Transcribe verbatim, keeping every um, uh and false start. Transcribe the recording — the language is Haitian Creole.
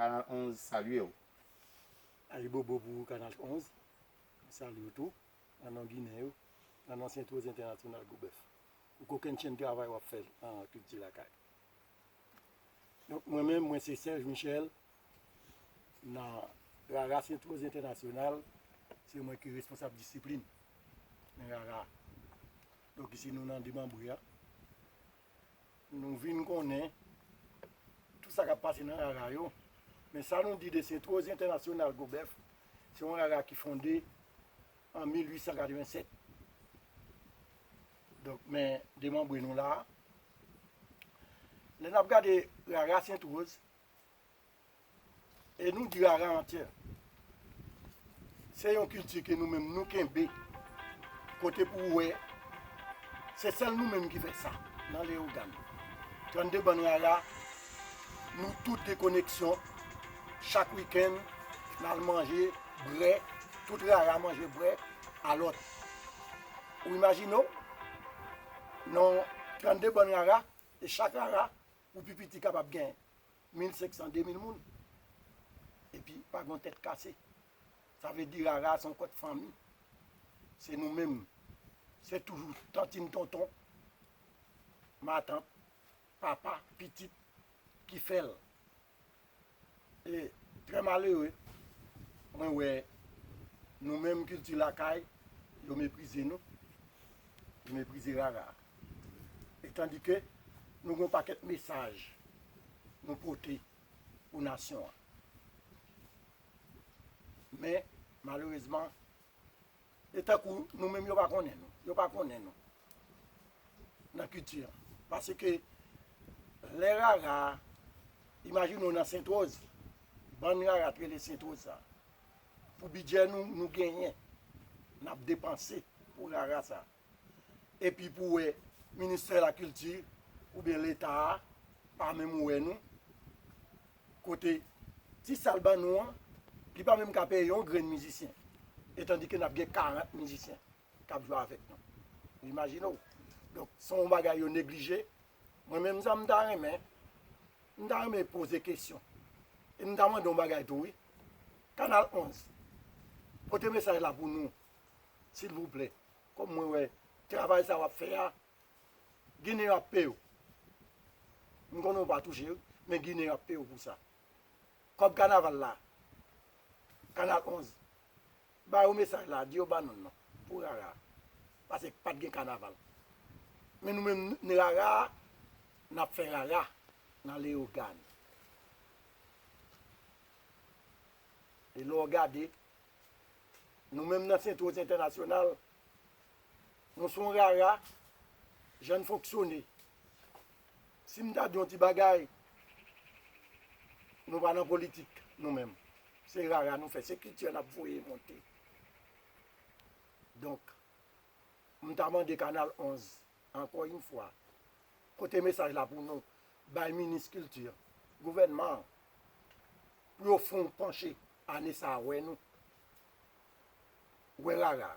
Kanal onz salye w. Ayibobo pou Kanal onz. M salye w tou, nan non Ginen yo, nan non Sentwoz Entènasyonal Gwobèf. Pou kokennchenn chenn travay w ap fè nan kilti lakay. Donk, mwen menm, mwen se Serge Michel, nan Rara Sentwoz Entènasyonal, se mwen ki responsab disiplin nan Rara. Donk, isi nou nan demanbre a. Nou vin konnen tout sa k ap pase nan Rara yo. Men sa nou di de Sentwoz Entènasyonal Gwobèf, se yon Rara ki fonde an mil uit san katrevennsèt. Donk, men demanbre nou la. Lè n ap gade Rara Sentwoz, e nou di Rara antyè. Se yon kilti ke nou menm nou kenbe. Kote pou w wè, se sèl nou menm ki fè sa nan Leyogàn. Trannde bann Rara, nou tout gen koneksyon. Chak wikenn, n al manje, bwè, tout Rara manje, bwè, alòt. Ou imajine w, nan trannde bann Rara, e chak Rara, pou pi piti, kapab gen mil senk san, de mil moun. Epi, pa gen tèt kase. Sa vle di Rara se yon kòt fanmi. Se nou menm. Se toujou tantin, tonton, matant, papa, pitit ki fè l. E trè malere, mwen wè nou menm kilti lakay, yo meprize nou, yo meprize Rara. E tandike nou gen yon pakèt mesaj nou pote pou nasyon an. Men, malerezman, e tankou nou menm yo pa konnen nou. Yo pa konnen nou nan kilti an. Paske lè Rara, imajine w nan Sentwoz, bann Rara ki rele Sentwoz sa, pou bidjè nou, nou genyen, n ap depanse pou Rara sa. Epi pou wè ministè lakilti oubyen Leta a pa menm wè nou, kote ti sa l ban nou an, li pa menm ka peye yon grenn mizisyen. E tandike n ap gen karant mizisyen k ap jwe avèk nou. Imajine w. Donk, se yon bagay yo neglije. Mwen menm, sa m ta renmen, m ta renmen poze kesyon. E m ta mande yon bagay tou, wi. Kanal onz, pote mesaj la pou nou, silvouplè. Kòm mwen wè travay sa w ap fè a, Ginen yo ap peye w. M konnen w pa touche, wi, men Ginen yo ap peye w pou sa. Kòb kanaval la, Kanal onz, ba yo mesaj la, di yo ba nou l non, pou Rara. Paske pa t gen kanaval. Men nou menm, n Rara, n ap fè Rara nan Leyogàn. E lè w gade, nou menm nan Sentwoz Entènasyonal, nou se yon Rara, jan n fonksyone. Si m ta di yon ti bagay, nou pa nan politik, nou menm. Se Rara nou fè, se kilti a n ap voye monte. Donk, m ta mande Kanal onz, ankò yon fwa, pote mesaj la pou nou, bay minis kilti, gouvènman an, pou yo fè yon panche ane sa a wè nou, wè Rara.